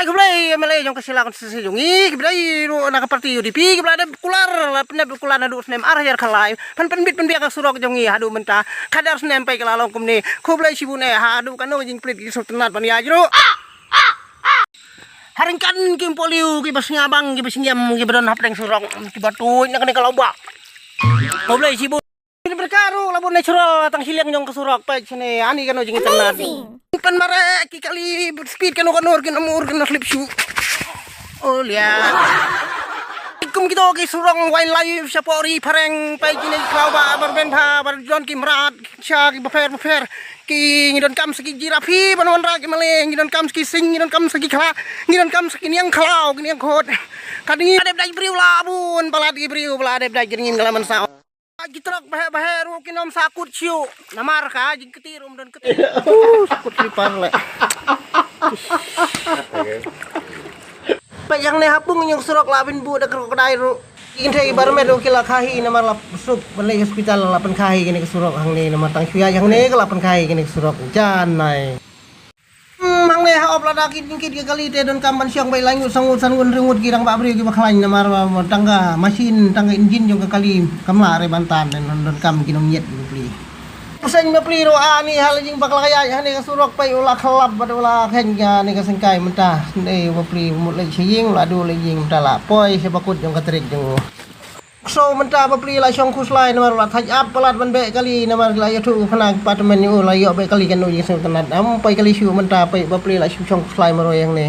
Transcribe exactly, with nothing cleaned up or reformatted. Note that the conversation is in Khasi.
Khublei M L A jong ka Shillong Constituency jong ngi, khublei ruh na ka party U D P, khublei da kular, la pynep kular naduh snem ar hajar khatlai, pynbit pynbiang ka surok jong ngi haduh mynta, khadar snem peit ka la long kumne, khublei shibun eh, haduh kano jingpynlut ki sngewtynnat ban ïa jruk. Haryngkat ki polio, ki ba sngewbang, ki ba sngiam, ki ba don hapdeng surok, ki ba tuid na kane ka lawbah. Khublei shibun. Ki berkah ruh la bun natural tang shiliang jong ka surok peit shane, ani kano jingtynnat. Pynmareh ki kali speed kano kano, kino mur kino slip shu. Oh lia. Kum kito ki surok wildlife shapoh ri phareng peit kine ki khlawbah bar ben pha bar jon ki mrad sha ki bapher bapher. Ki ngi donkam sa ki jirafi ban wanrah ki male, ngi donkam sa ki sing, ngi donkam sa ki khla, ngi donkam sa ki niang khlaw, ki niang khot. Ka dei ngi la dep dait briew la bun, palat ki briew, la dep dait ki ngin ka la man sa. Ki trok baheh baheh ruh kin ym sah kut shuh. Namar ka jingkti ruh ym don kti. Uh, sah kut slipar leh. Peit hangne ha pung jong ka surok la pynbuh da krokodil ruh. Ki kynthei baroh met ruh ki la kha hi namar la suk ban leit hospital, la pynkha hi kane ka surok hangne namar tang shu ïaid hangne ka la pynkha hi kane ka surok. Janai. Hmm, hangne ha op lada ki jingkit ki kali te donkam ban shong beit lai ngut, saw ngut, san ngut, hynriew ngut ki rangbah briew ki ba khlaiñ namar ba, ba tang ka machine, tang ka engine jong ka kali kam lah re ban tan, don, donkam ki nongñiet ki bapli. Pyrshah bapli ruh ani ha la jingbakla ka ïaid hane ka surok peit u la khlap bad u la kheiñ kane ka syngkai mynta. Hynrei bapli mut leit sha ïing, u la duh leit ïing mynta, la poi sha bakut jong ka trik jong u. Kso mynta bapli la shong khuslai namar la thait ap palat ban beh kali namar la ïathuh u khana ki patmen u la ïoh beh kali, kano jingsngewtynnat. Am poi kali shuh mynta, peit bapli la shong khuslai marwei hangne.